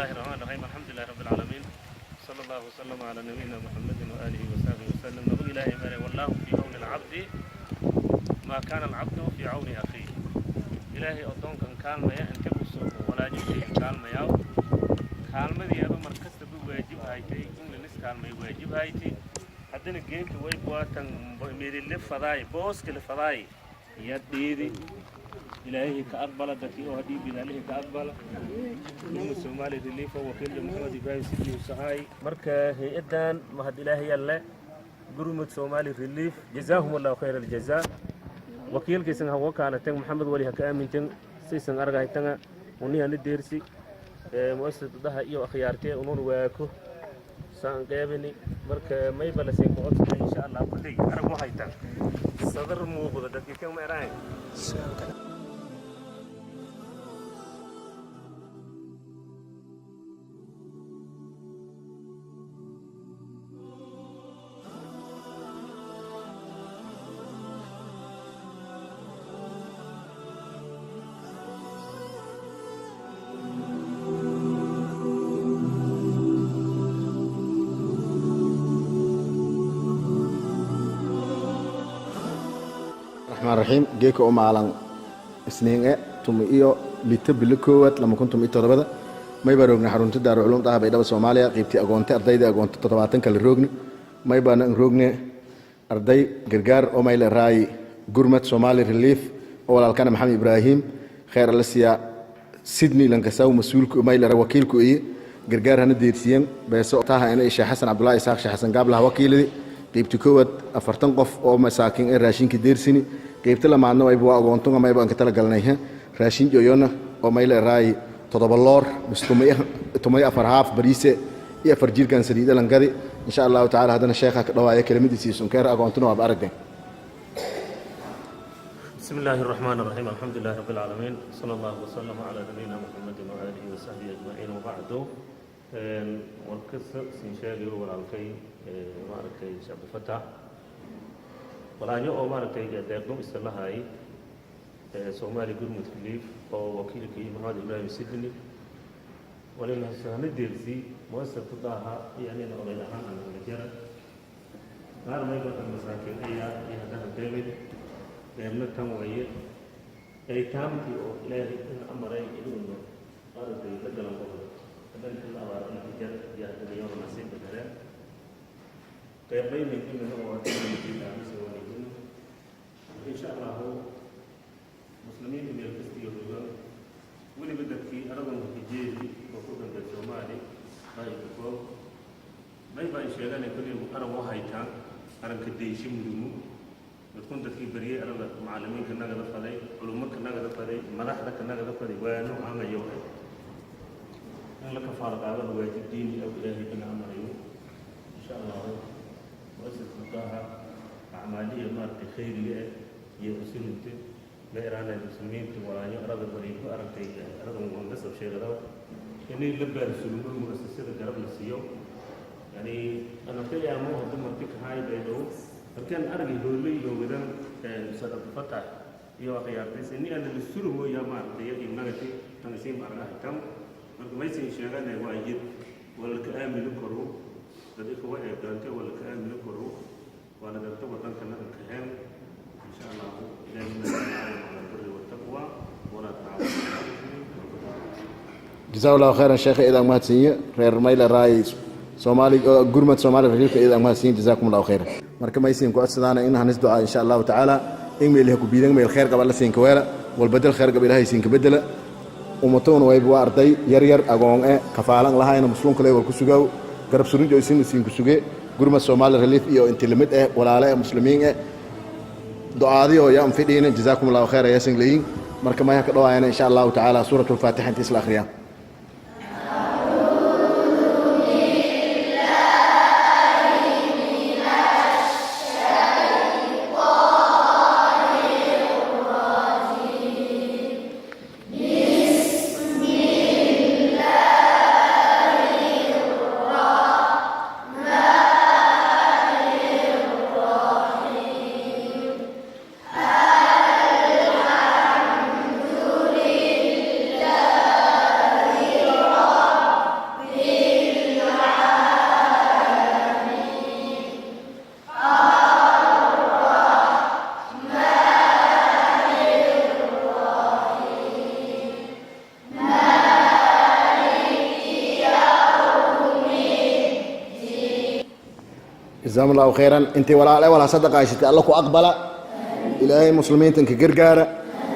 الله الرحمن الرحيم، الحمد لله رب العالمين، صلى الله وسلم على نبينا محمد وآله وصحبه وسلم. نقول إلهي مالي والله في عون العبد ما كان العبد في عون أخيه. Ilaahay addoonkan kaalmaya inta uu walaajishay kaalmayaa. Kaalmadii adu mar kastaba waajib haytay in lanis kaalmay waajib haytay. Haddana geedka way buatan meelile fadaay, booska la fadaay ya dhiidi. Ilaahay ka aqbala dadkii oo hadii bidaalihii ka aqbala. Umma Soomaali Relief wakiil Maxamed Ibrahim Sidni Sahay. Marka hay'adan mahad Ilaahay alle, Gurmud Soomaali Relief, jazaahum Allahu khayr aljazaa. Wakiilkiisan ha wakaalatan Maxamed Wali ha ka aamintan saysan argahaytanga unihana deersi muasasadaha iyo akhyaartee unun waako saan qeebini. Marka mayba la siin ku codsada, insha Allah. Kulley arag u haytan sadar muuqda dadkii kan ma erahayn. Raxmaan raxiim. Geeka oo maalan Isniin e 16 bilo koowaad 2017, may baa roogna xarunta Daaruculuum Daha, Baydhaba, Soomaaliya, qaybtii agoonte, ardayda agoonta 70 kale roogni. May baana in roogne arday gargaar oo mayle raayi Gurmad Somali Relief oo walaalkana Maxamed Ibraahim kheyr alla siiya, Sydney lankasaw mas-uulku mayle wakiilku iyo gargaar hana deersiyen beeso taha ina Sheekh Xasan Cabdullahi Isaaq, Sheekh Xasan Gaablaha wakiilidi. Qaybta koowaad 40 qof oo masaakiin ee raashinka deersini. Qaybta lamaadna wayba waa agoontunga, mayba aan ka tala galnay raashin joyona oo mayle raayi 7 loor bis 14 haaf bariise iyo 4 jirkan saliida langadi, insha Allahu tacaala. Haddana sheekha ka dhawaaya kelimadiisii sunkeer agoontuna waaba aragden. بسم الله الرحمن الرحيم، الحمد لله رب العالمين، صلى الله وسلم على نبينا محمد وآله وصحبه أجمعين، وبعد. Warkasta siin sheegayo walaalkay maaragtay Sheekh Cabdifatax walaanyo oo maaragtay deeqdo isa lahay Soomaali Gurmud Relief oo wakiilkii Maxamed Ibraahim Sydney walina deersi muasasatu Daaha iyo anina oday ahaan aan wada jara qaar mayba masaakiin ayaa iyo haddana deebid deebna tan waye aytaamtii oo Ilaahay in amaray inuuna maaragtay la galan qofka haddana xil abaar inka jar iyo haddana yoona nasiibka heleen qeybaynin imina oo hadda insha Allahu. Muslimiinta meel kastiyo joogaan, weliba dadkii aradan hijeedi oo ku dambey Soomaali qaybkoo may baan sheegana kulli arag u haytaan aranka deysho mudumu dadkun dadkii beriyey arada macallimiinka nagada faday, culummo ka nagada faday, madaxda ka nagada faday waano amayo in la kafaalo qaadana waajib diini aw Ilaahay bina amarayo, insha Allahu. Muasasatu Daha acmaaliya maaragtay khayriga ah iyo usulinta la iraanay muslimiinta walaayo arada waliiku aragtay arada wangasab sheegada inay la baarsulmo muasasada garab la siiyo. Yani anaka yaamo hadda marti kahaay Baydhabo markaan aragay hooley loogadan Ustaad Cabdifatax iyo akhyaartiis ini ana la surumo yaa maaragtay iyo nagati tanasiim aragahay tan. Marka maysan sheegana waa yid waa laka aamini karo dad ikuwa ee doonte, waa laka aamini karo waana dadka wadankana ankaheen, insha Allahu. Ilaahi tacaawanu cala albiri waltaqwa walaa tacaawanu cala alismi walcudwaan. Jazaa Allahu khayran sheekha, idan mahadsanyi. Reer mayle raay Soomaali Gurmad Soomaali Reliefka idan mahadsanyi, jazaakum Allahu khayran. Marka maysiin ku codsadaana in hanis ducaa, insha Allahu tacaala, in meel ha ku biidan meel khayr qaba la siinka weela walbedel khayr qaba Ilaahay siinka bedela. Ummatoona wayba waa arday yar yar agoon e kafaalan lahayna muslimka le wal ku sugaaw garab surinjo isin siin ku suge Gurmad Soomaali Relief iyo inti lamid eh walaale eh muslimiin eh ducaadii oo yaa anfidhiina. Jazaakum Allahu khayra yaasin leeyin. Marka maya ka dhawaayana, insha Allahu tacaala, suuratul Faatixa inta isla akhriyaan. Jazaahum Allahu khayran. Intii walaale walaa sadaqaysatay, Alla ku aqbala. Ilaahay muslimiinta inka gargaara.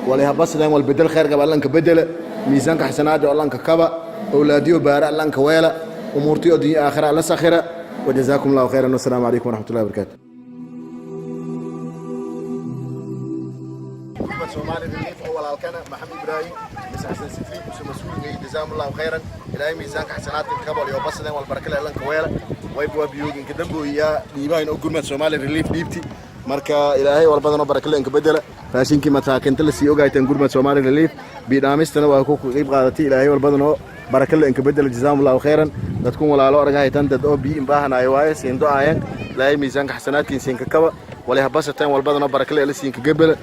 Walay habasideen wal bedel khayr qaba Allanka bedela, miisaanka xasanaada Allanka kaba, awlaadiyo baara Allanka weela, umuurtiyo addunya aakhira Alla sakhira. Wajazaakum Allahu khayran, wassalaamu calaykum waraxmatullahi wabarakaatu. Soomaali Relief oo walaalkana Maxamed Ibraahim mise Xasan Sifri use mas-uulgay, jazaahum Allahu khayran. Ilaahay miisaanka xasanaadka kabal iyo basadeen wal barakale Allanka weela. Wayba waa biyooginka dambooyiyaa dhiibahayn oo Gurmad Soomaali Relief dhiibti. Marka Ilaahay walbadanoo barakale inka bedela. Raashinkii masaakinta la sii ogayteen Gurmad Soomaali Relief, biidhaamistana waa ku qayb qaadatay. Ilaahay walbadanoo barakale inka bedela. Jazaahum Allahu khayran. Dadkun walaalo argahaytan, dad oo biyo imbaahanaayo waaye, siindo aayan. Ilaahay miisaanka xasanaadkiin siinka kaba. Walay habasateen walbadanoo barakale la siinka gebela.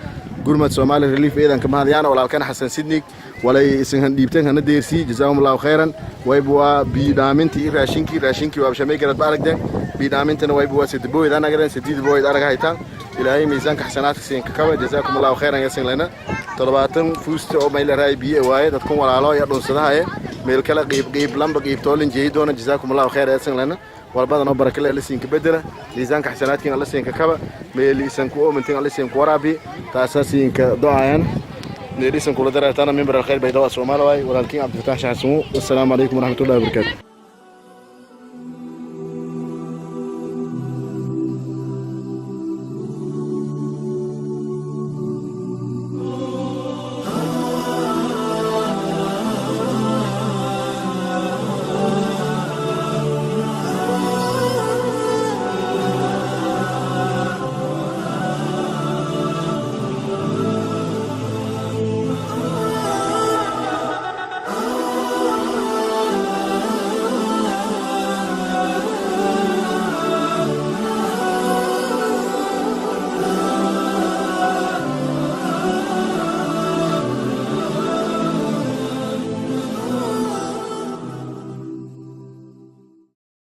Gurmad Soomaali Relief eedanka mahadyaana. Walaalkan Xasan Sidnig walay isin dhiibteen hana deersii. Jazaahum Allahu khayran. Wayba waa biidhaamintii iyo raashinkii. Raashinkii waa shamay garad ba aragdeen, biidhaamintana wayba waa sadibooyd anagaren sadiidbooyd aragahaytaan. Ilaahay miisaanka xasanaadka siinka kaba. Jazaakum Allahu khayran. Yasin lena 70 fuusta oo mayla biyo waaye. Dadkun walaalo iyo dhunsadahaye meel kale qiib qiib lamba qiibtoolin jeeyi doona. Jazaakum Allahu khayr. Yasin lena walbadan oo barakale Alla siinka bedela, miisaanka xasanaadkiin Alla siinka kaba, meeliisan ku oomintin Alla siin ku waraabi. Taasaa siinka do-ayan meeliisan kula dareertana. Mimbar Alkhayr Baydawa Soomaali waay, walaalkiin Cabdifataax Shaxasumu. Wassalaamu calaykum waraxmatullahi wabarakaatu.